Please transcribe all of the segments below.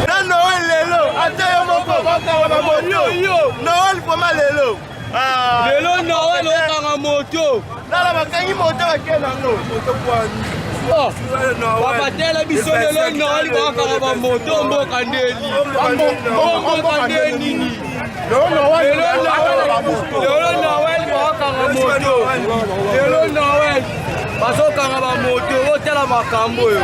Na Noël lelo ata yo moko bakanga ba moto Noël vraiment lelo ah. Lelo Noël okanga moto tala bakangi moto bake nango moto kwani oh, babatela biso lelo Noël bakanga bamoto mboka ndeni mboka ndenini lelo Noël bakanga moto lelo Noël bazokanga bamoto botala makambo oyo.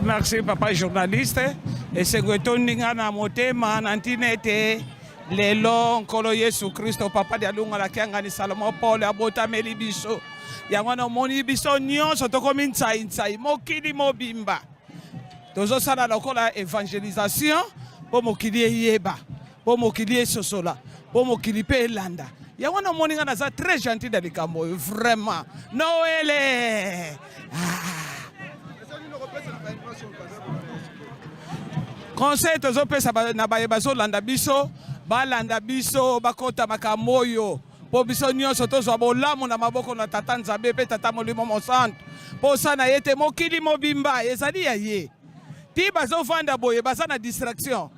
Merci papa journaliste. Esengo etondi nga na motema na ntina ete lelo Nkolo Yesu Kristo papa Dialungana Kiangani Salomo Paul abotameli biso. Yango wana omoni biso nyonso tokomi ntsai ntsai mokili mobimba. Tozosala lokola evangelisation mpo mokili eyeba, mpo mokili esosola, mpo mokili mpe elanda. Yango wana omoni nga naza très gentil na likambo oyo vraiment. Noele! Conseil tozopesa na baye bazolanda biso, balanda biso, bakota makambo oyo mpo biso nyonso tozwa bolamu na maboko na Tata Nzambe mpe Tata Molimo Mosantu. Mposa na ye te mokili mobimba ezali ya ye. Ti bazovanda boye baza na distraction,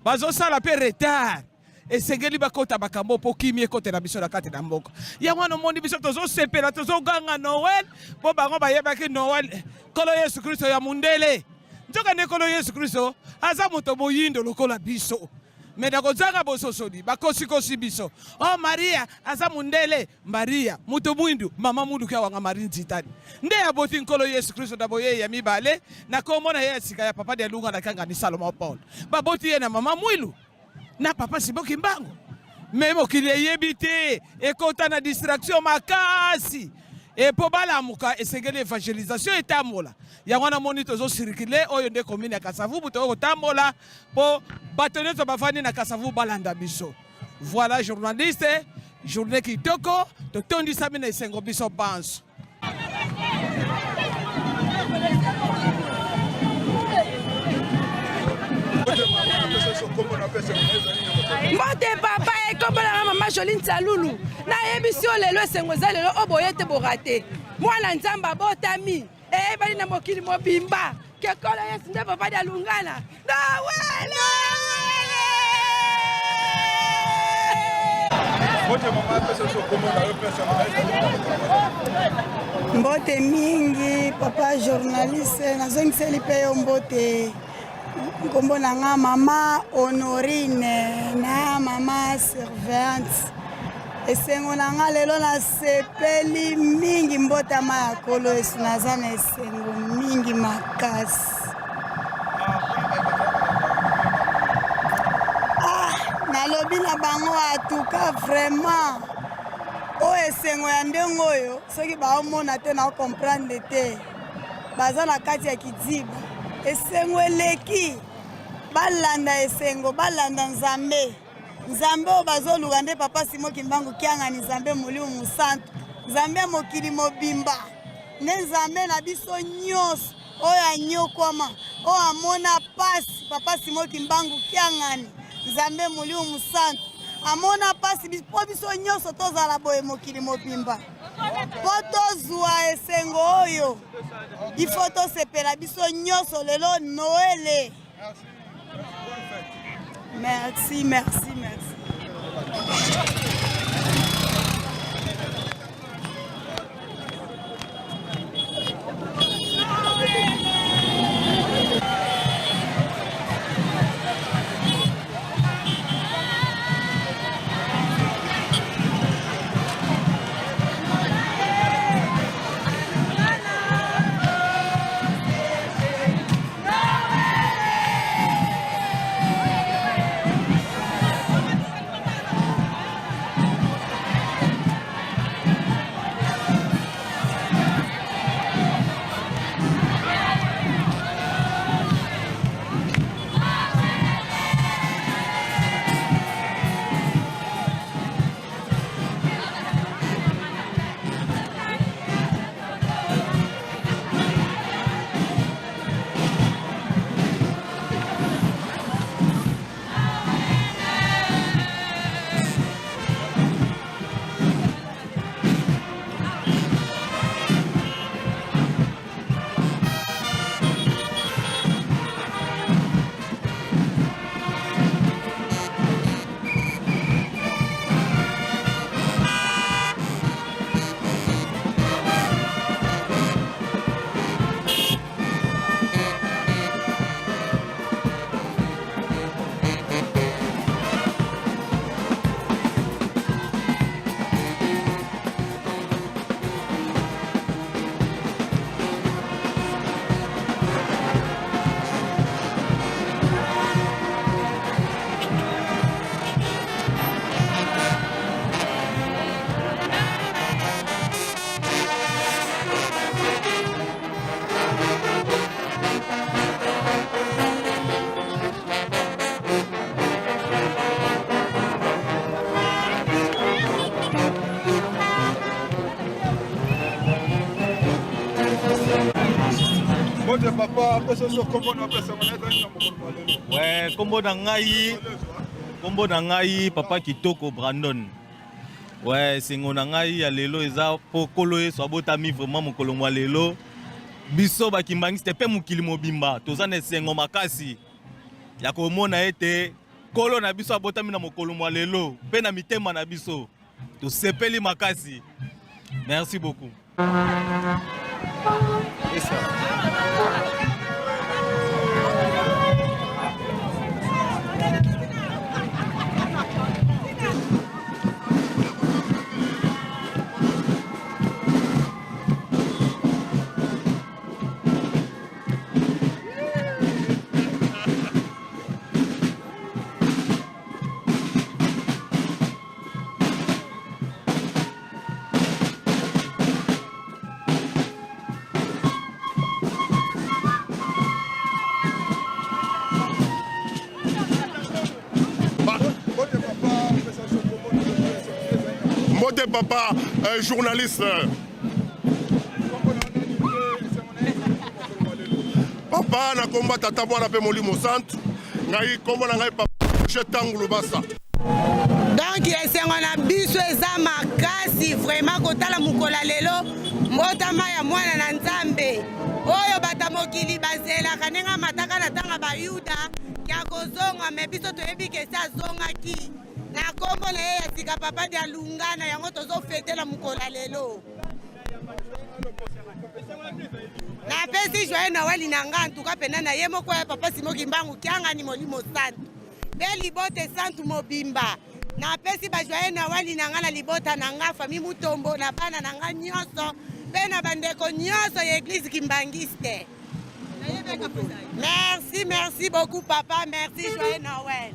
bazosala mpe retard. Esengeli bakota makambo mpo kimia ekotela biso na kati na mboka. Yango wana omoni biso tozosepela, tozoganga Noël mpo bango bayebaki Noël Nkolo Yesu Kristo ya mundele. Nzoka nde Nkolo Yesu Kristo aza moto moyindo lokola biso. Me na kozanga bososoli bakosikosi biso. Oh, Maria aza mundele, Maria moto mwindu, mama mundu kia wanga Marie Nzitani. Nde aboti Nkolo Yesu Kristo na boyei ya mibale na kombo na ye ya sika ya papa Dialungana Kiangani Salomo Paul. Baboti ye na mama mwilu na papa Simon Kimbangu. Me mokili eyebi te, ekota na distraction makasi. E po balamuka esengeli evangelisation etambola. Yango wana moni tozo circuler oyo nde commune ya Kasavubu toyo kotambola po bato nyonso bafandi na Kasavubu balanda biso. Voilà journaliste, journée kitoko, totondisami na esengo biso banso. Mbote papa, ekombo na mama Jolie Nsalulu. Nayebisi yo lelo esengo eza lelo oyo boye te borate. Mwana Nzambe abotami, eyebani na mokili mobimba ke Nkolo Yesu nde papa Dialungana. Noele! Mbote mingi papa journaliste, nazongiseli mpe yo mbote. Nkombo na nga mama Honorine na mama surveillante. Esengo na nga lelo nasepeli mingi, mbotama ya Nkolo Yesu, naza na esengo mingi makasi. Nalobi na bango atuka vraiment oyo esengo ya ndenge oyo soki baomona te na comprendre te, baza na kati ya kidiba. Esengo eleki, balanda esengo, balanda Nzambe. Nzambe oyo bazoluka nde papa Simon Kimbangu Kiangani, Nzambe Molimo Mosantu, Nzambe ya mokili mobimba, nde Nzambe na biso nyonso oyo anyokwama, oyo amona pasi. Papa Simon Kimbangu Kiangani, Nzambe Molimo Mosantu, amona pasi mpo biso nyonso tozala boye mokili mobimba, mpo tozwa esengo oyo ifo tosepela biso nyonso lelo Noele. Merci, merci, merci. Mbote papa, apesa biso kombo na apesa ngo na ezali na mokolo mwa lelo. Ouais, kombo na ngai kombo na ngai papa Kitoko Brandon. Ouais, esengo na ngai ya lelo eza po Nkolo Yesu abotami vraiment mokolo mwa lelo. Biso ba kimbanguiste pe mokili mobimba toza na esengo makasi ya komona ete Nkolo na biso abotami na mokolo mwa lelo pe na mitema na biso tosepeli makasi. Merci beaucoup. Mbote papa euh, journaliste. Papa na komba tata mwana pe molimo santu ngai kombo na ngai papa je tangu lubasa. Donc esengo na biso eza makasi vraiment kotala mokolo ya lelo mbotama ya mwana na Nzambe oyo bata mokili bazelaka ndenge amataka na ntango ya Bayuda ya kozonga me biso toyebi ke esi azongaki na nkombo na ye ya sika papa Dialungana yango tozofete na mokolo ya lelo. Napesi joyeux Noël na nga antuka mpena na ye moko ya papa Simo Kimbangu Kiangani Molimo Santu mpe libota esantu mobimba. Napesi ba joyeux Noël na nga na libota na nga famille Mutombo na bana na nga nyonso mpe na bandeko nyonso ya eglise Kimbanguiste. Merci, merci beaucoup papa, merci, joyeux Noël.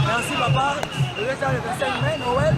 Merci papa. Le 25 mai, Noël.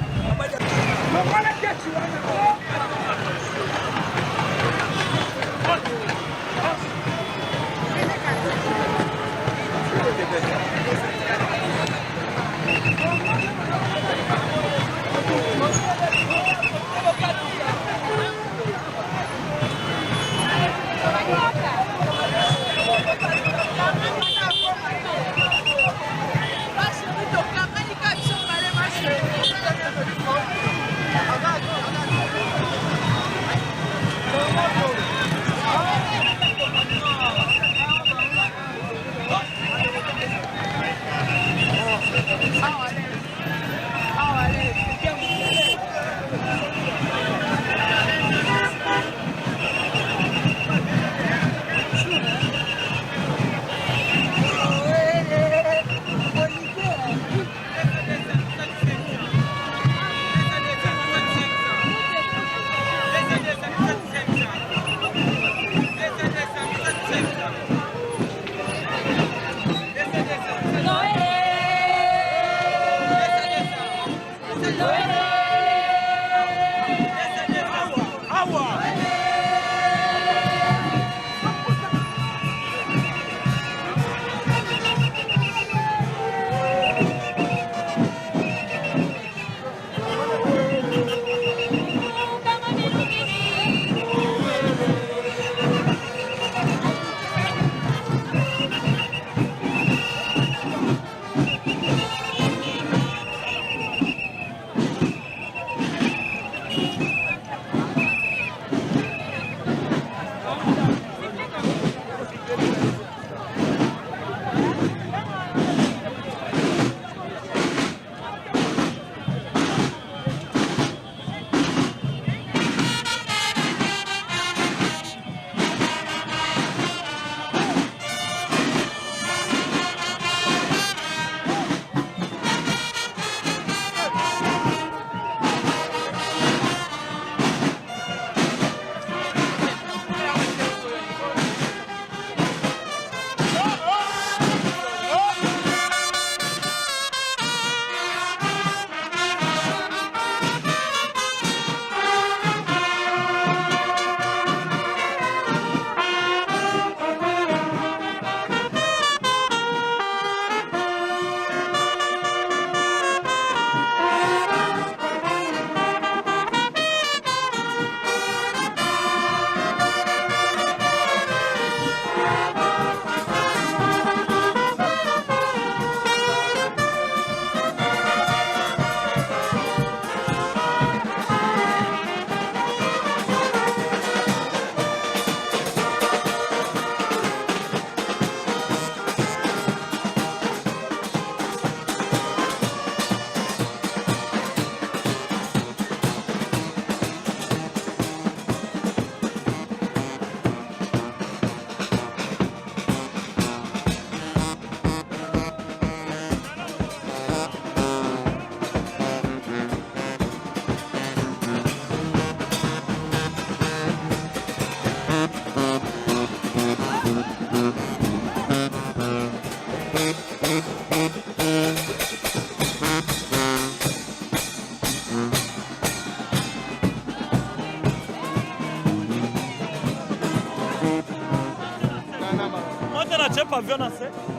Pavio na se.